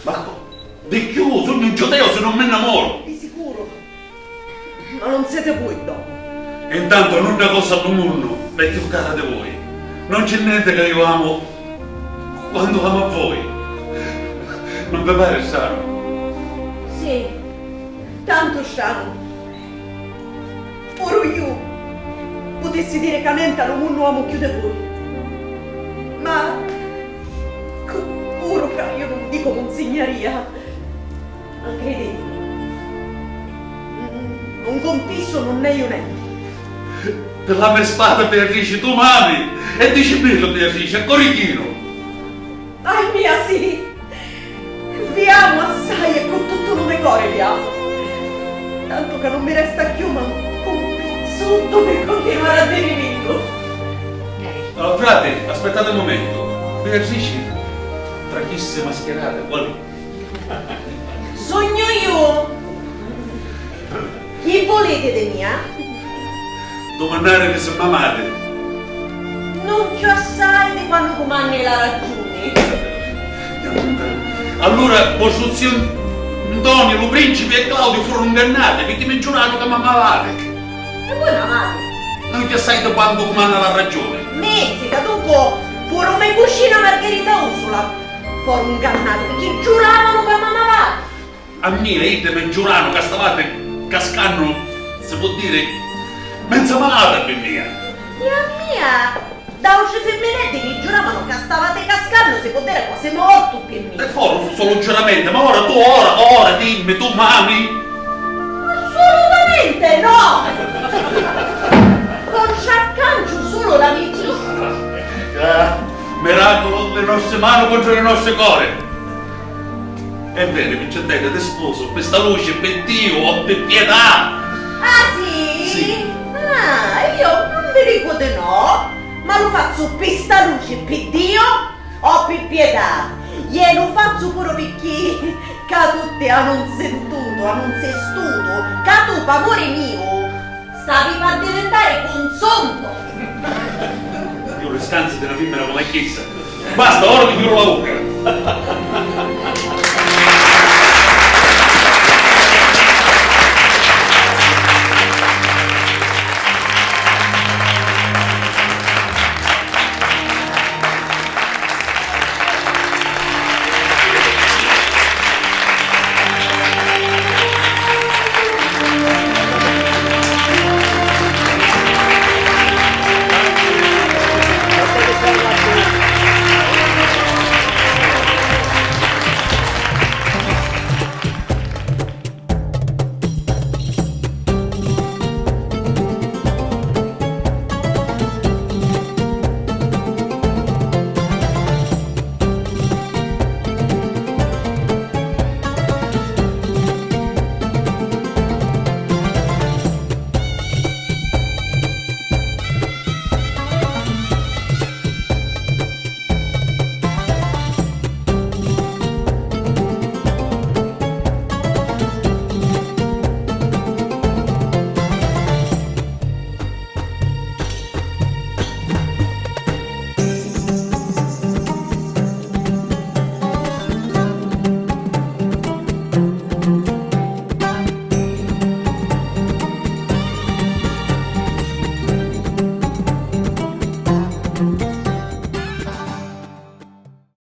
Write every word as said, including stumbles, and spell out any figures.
Ma co-, di cchiù, sugnu un giudeu si non mi nnamoru! Di sicuru! Ma non sete vui, dopu. E intantu nudda cosa a lu munnu m'è cchiù cara di vui. Non c'è nenti ca iu amu quantu amu a vui. Non vi pari stranu? Sì, tantu stranu. Puru iu putissi diri ca nenti a lu munnu amu cchiù di vui. Ma cu-, puru ca iu nun dicu munzignaria, ma criditimi, un cumpissu nun è iu nenti. Pi la me spada, Beatrici, tu m'ami! E dicimillu, Beatrici, a cori chinu! Ah mia, sì! Vi amu assai e cu tuttu lu me cori vi amu! Tantu ca nun mi resta cchiù mancu un pizzuddu pi cuntinuari a dirivillu! Oh, frati, aspettate un mumentu. Beatrici, tra chissi maschirati, quali? Sugnu iu! Chi vuliti di mia? Dumannari si m'amati. Nun cchiù assai di quannu cumanni la ragiuni. Allura vostru ziu Ntoniu, lu principi e Claudiu furunu ngannati, picchì mi giuranu ca m'amavati. E vui m'amati? Nun cchiù assai di quantu cumanna la ragiuni. Mizzica, dunca, puru me cucina Margherita Ursula foru ngannati, picchì giuravanu ca m'amavati. A mia, iddi mi giuranu ca stavati cascannu, si pò diri, menza malata pi mia. E a mia, d'autri fimmineddi mi giuravanu ca stavati cascannu, si pò diri, quasi mortu pi mia. E foru sulu giuramenti, ma ora tu, ora, ora, dimmi, tu m'ami? Assolutamente no! Fo un sciaccanciu sulu l'amicizia. Ah, miraculu, li nostri manu contru li nostri cori. E veni, picciottedda, ti spusu, pi sta luci, pi Diu o pi pietà! Ah, sì? Sì. Ah, iu nun vi dicu di no, ma lu fazzu pi sta luci, pi Diu o pi pietà. E lu fazzu puru picchì ca tutti anu nsintutu, anu nsistutu, ca tu, p'amuri miu, stavi p'addivintari cunzuntu! Iu li scanzi di na fimmina comu a chissa. Basta, ora mi chiuru la vucca!